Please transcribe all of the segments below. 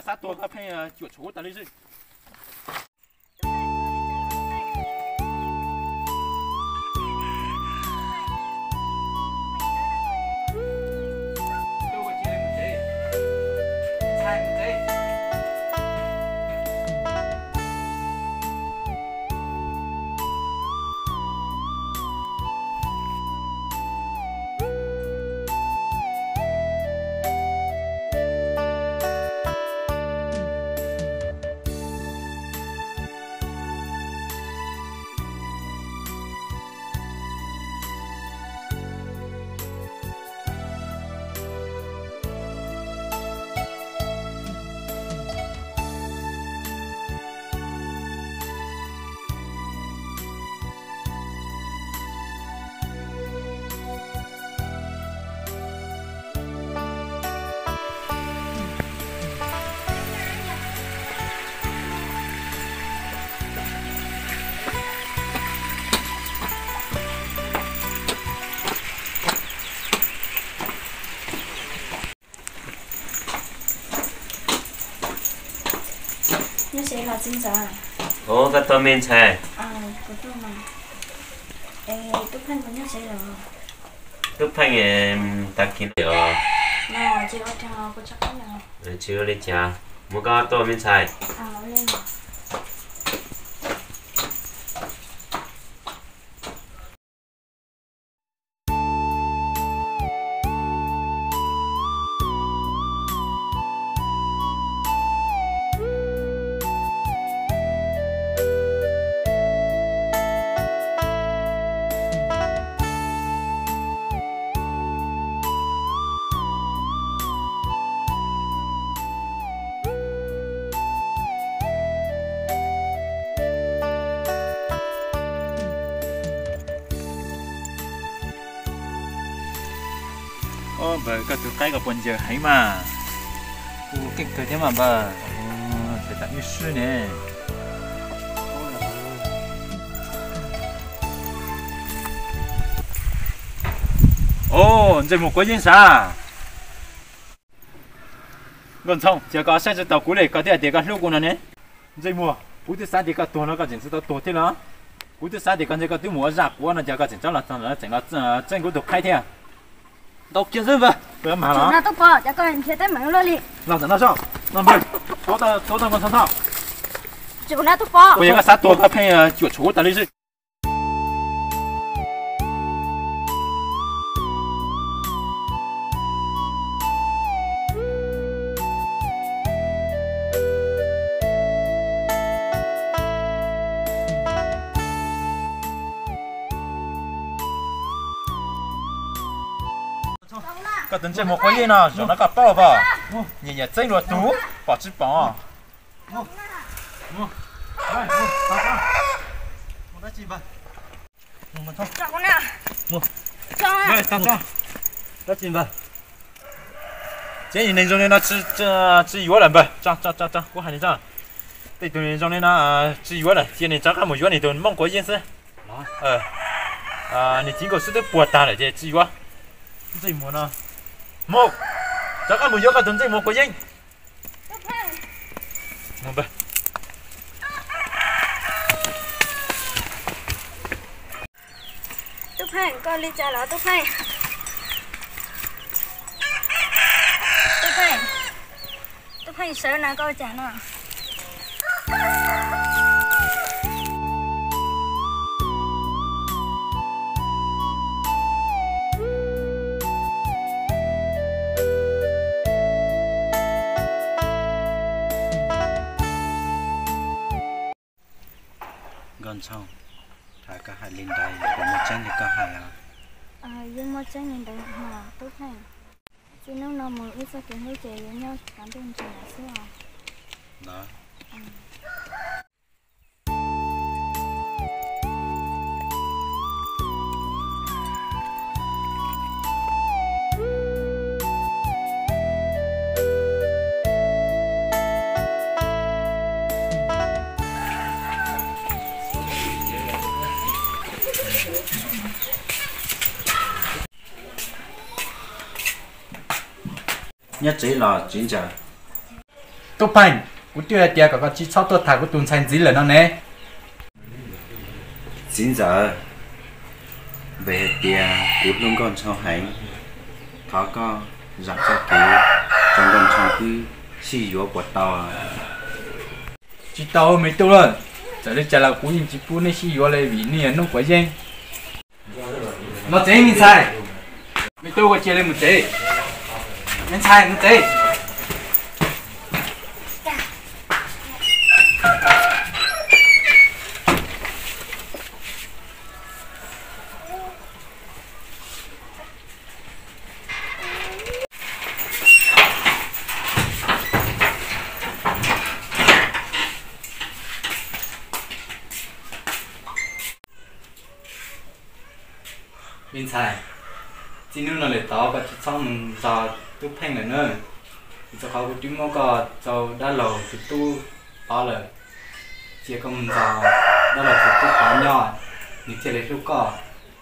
Xav tuag koj pheej cuam tshuam tas li xwb. Nyob ze los txiv ntxawm. Ov, koj tuaj me ntxhais. Kuv tuaj mas. Es Tub Pheej puas nyob ze los? Tub Pheej tag kis no. Tsis ua li cas, muab koj tuaj me ntxhais. Npawg, koj tus qaib ko puas ncaws heev mas? Kuj keej kawg thiab mas npawg. Xav tam ib sib ne. Os, Ntsej Muag Kuav Yeeb sav. Nkauj Ntxhoo, cas koj saib tsis taus kuv li, koj twb hais tias koj hlub kuv no ne. Ntsej Muag, kuv twb xav tias koj tuag no koj tseem tsis tau tuag thiab los? Kuv twb xav tias koj ntshai koj twb mus ua zaj quav no cas koj tseem rov los tseem los txeeb kuv tus qaib thiab. Ntau kiag xwb npawg. Tsis ua na Tub Pov, cas koj nrhiav teeb meem luaj li. Los ntawm no soj, no npawg, tuav tau Nkauj Ntxhoo tau. Tsis ua na Tub Pov. Kuv yog koj xav tuag koj pheej cuam tshuam tas li xwb. Koj tus Ntsej Muag Kuav Yeeb no, zaum no koj paub los pom. Nyiam nyiam txeeb luag tug, pom tsis pom. Dab tsi npawg? Tseeb neeg zoo li no tsis yuav lawm npawg. Kuv hais nws tso, tej tug neeg zoo li no tsis yuav lawm, cia nws rov qab mus yuav nws tus Moob Kuav Yeeb xwb. Nws txiv nkaus xwb twb puas tag lawm ces tsis yuav. Ntsej Muag no, mus, rov qab mus yuav koj tus Ntsej Muag Kuav Yeeb. Tub Pheej, koj li cas los Tub Pheej? Tub Pheej, Tub Pheej sawv na, koj ua cas no? Nkauj Ntxhoo, thov koj hais li ntawd puas muaj tseeb li koj hais os? Yeej muaj tseeb li ntawd mas Tub Pheej. Txij hnub no mus wb txoj kev hlub ces yuav nyob kav ntuj ntseg lawm xwb os. Ntawd. Nyob tsev los tsev ntsaws? Tub Pheej, kuv twb hais tias kom koj tsis txhob tuaj tham kuv tus ntxhais ntxiv lawm no ne. Txiv ntxawm, vim hais tias kuv hlub Nkauj Ntshoo heev, thov koj zam txoj kev rau Nkauj Ntshoo wb sib yuav puas tau? Tsis tau me tub lawm, txawm li cas los kuv yeej tsis pub nej sib yuav li vim nej yog noob quav yeeb. Los tsev me ntxhais. Me tub, ua cia li mus tsev. Me ntxhais, mus tsev. Me ntxhais, txij hnub no lawm tod koj tsis txhob mus nrog Tub Pheej lawm na. Vim rau qhov kuv twb muab koj rau dab laug tus tub pov lawm. Cia koj mus nrog dab laug tus tub pov nyob, nws thiaj li hlub koj.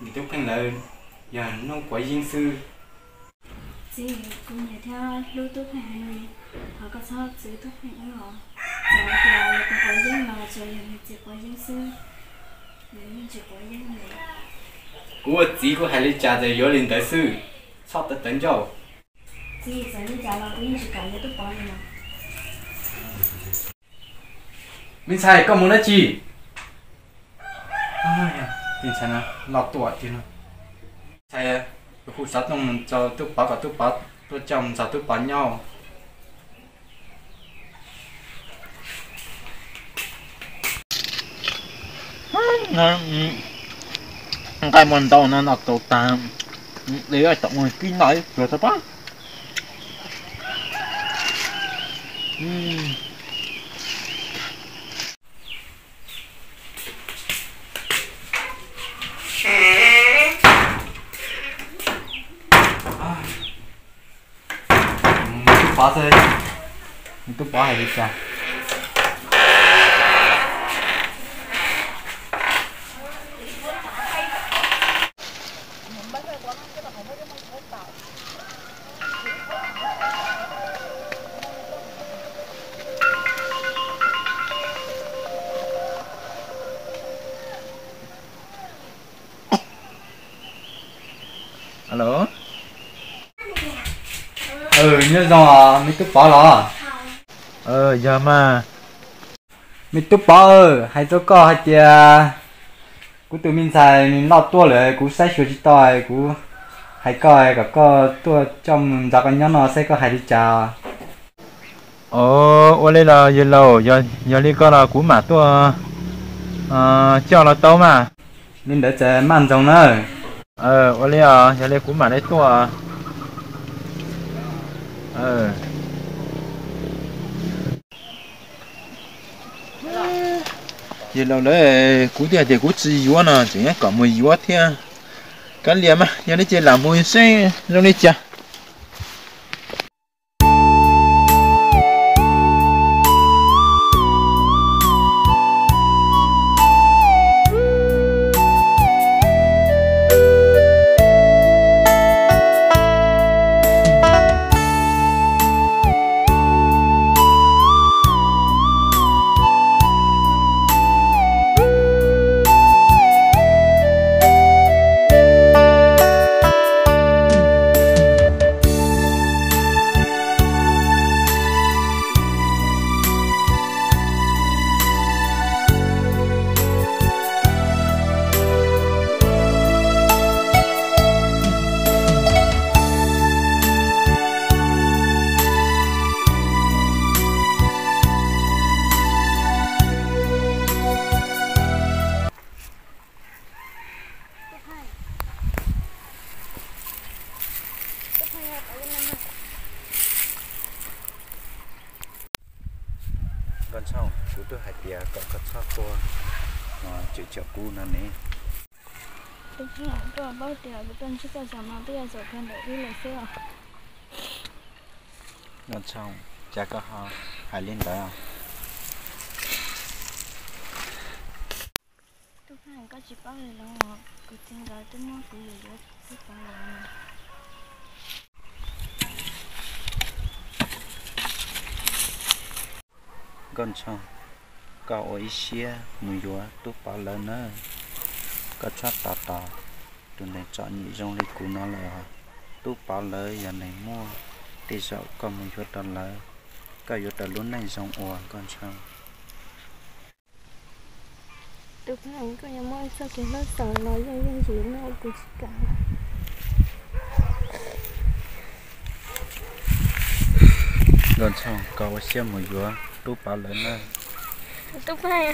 Vim Tub Pheej lawv yog noob quav yeeb xwb. Txiv, kuv nyiam thiab hlub Tub Pheej heev li, thov koj txhob txwv Tub Pheej wb os. Txawm hais tias yog tus quav yeeb los tsuas yog nws txiv quav yeeb xwb, nws yeej tsis quav yeeb li. Kuv ua txiv kuv hais li cas ces yuav li ntawd xwb, txhob tawv tawv ncauj. Txiv, txawm li cas los kuv yeej tsis kam yuav Tub Pov li os. Me ntxhais, koj mus dab tsi? Tus ntxhais no loj tuaj tiag no. Ntxhais, hu xov tooj mus rau Tub Pov kom Tub Pov tuaj coj mus nrog Tub Pov nyob. Nqaij muag ntau no noj tau tag, li tom mus kib noj ib pluag tau pab. Tub Pov xwb, Tub Pov hais li cas? Alo. Nyob zoo os me Tub Pov los? Yog mas. Me Tub Pov, hais rau koj hais tias kuv tus me ntxhais nws loj tuaj lawm, kuv saib xyuas tsis tau, kuv hais koj kom koj tuaj coj mus nrog koj nyob no saib koj hais li cas. Ua li los yawg laus, yog li ko los kuv mam tuaj coj los tau mas. Li ntawd txawm maj nroos na. Ua li os, yog li kuv mam li tuaj. Yawg laus lawm, kuv twb hais tias kuv tsis yuav no tseem kom mus yuav thiab. Kav liam mas, yog li ces lam mus seb zoo li cas. Nkauj Ntshoo, kuv twb hais tias kom koj txhob tuaj cawm cawm kuv no ne. Tub Pheej, koj paub tias kuv tuaj ntsib koj zaum no twb yog zaum kawg nkaus wb lawm xwb os. Nkauj Ntshoo, cas koj ho hais li ntawd? Tub Pheej, koj tsis paub li los, kuv txiv nkawd twb muab kuv yuam yuav tib tag lawm. Nkauj Ntxhoo, koj ua ib siab mus yuav Tub Pov lawv na. Koj txhob tos tos tus neeg txom nyem zoo li kuv no lawm. Tub Pov lawv yog neeg muaj, tej zaum koj mus yuav rau lawv, koj yuav tau lub neej zoo ua, Nkauj Ntxhoo. Tub Pheej, koj yuav muaj txoj kev hlub xaus los yeej yooj yim no kuv tsis kam. Nkauj Ntxhoo, koj ua siab mus yuav Tub Pov lawv na. Tub Pheej.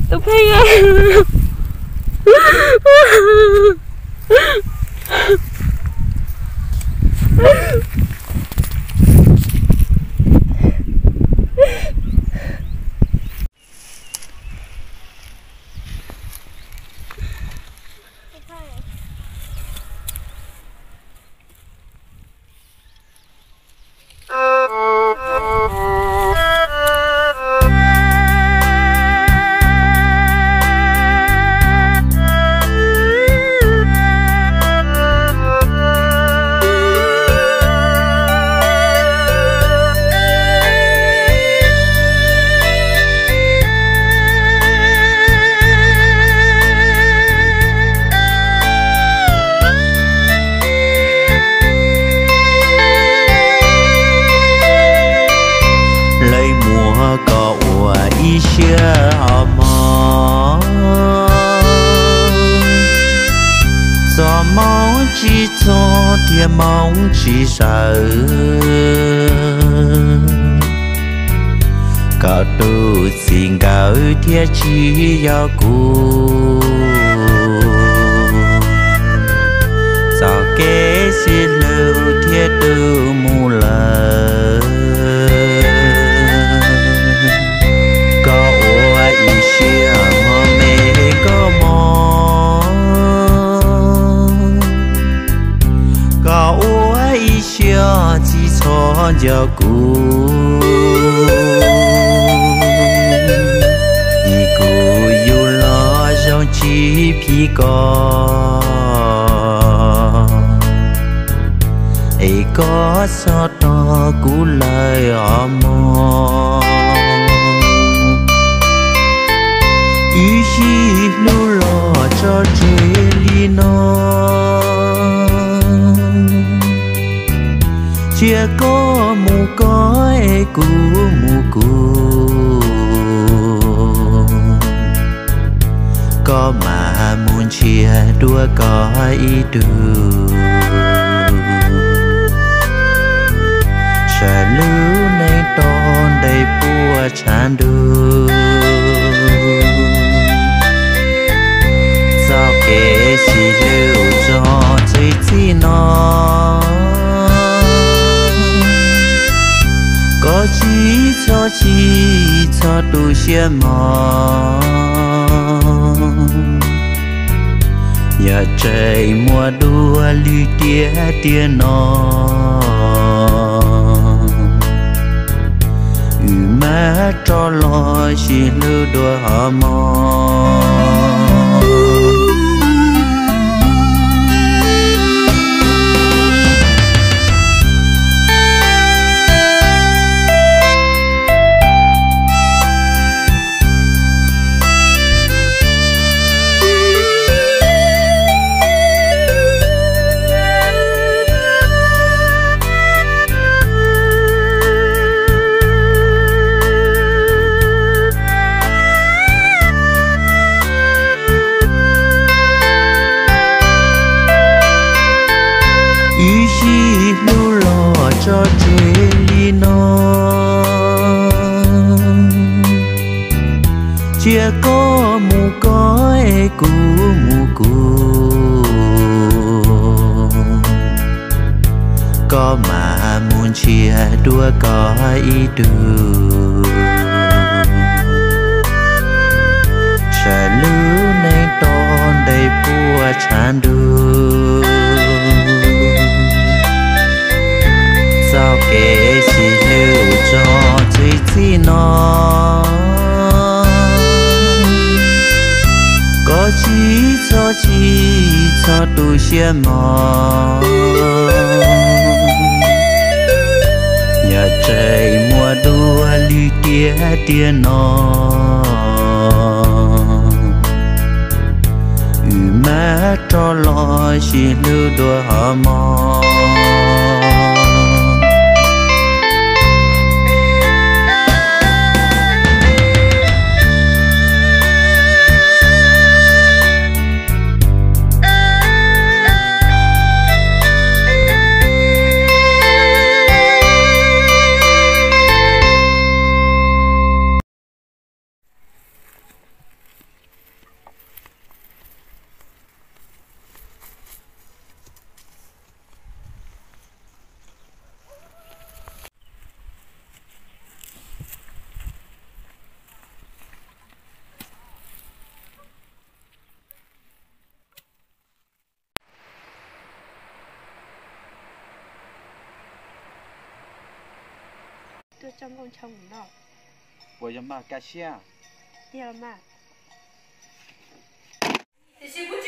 Tub Pheej. Leej muam, koj ua ib siab os mog. Txoj hmoov tsis txog thiab hmoov tsis sawv, koj tus txiv nkawd thiaj tsis yog kuv. Txoj kev sib hlub thiaj tu mus lawm. Koj ua ib siab mog me koj mog. Koj ua ib siab tsis txhob nco kuv. Vim kuv yug los zoo tsis phim koj, es koj txhob rov kuv lawm os mog. Wb sib hlub los tso tseg li no, cia koj mus koj es kuv mus kuv. Koj mam mus nrhiav dua koj ib tug, sawv lub neej rau ntev puas tshav ntuj. Txoj kev sib hlub txog txij txij no, koj tsis txhob chim txhob tu siab mog. Yog tseem muaj dua lwm tiam tiam no, wb mam rov los sib hlub dua os mog. Wb sib hlub los tso tseg li no, cia koj mus koj es kuv mus kuv. Koj mam mus nrhiav dua koj ib tug, sawv lub neej rau ntev puas tshav ntuj. Txoj kev sib hlub txog txij txij no, thiab mog, yam tseem muaj dua li tiag tiag no. Wb mam rov los sib hlub dua hov mog. Tuaj coj nkauj ncho mus noj. Puas yog mas Kaj Siab? Yog mas. Tiam sis kuv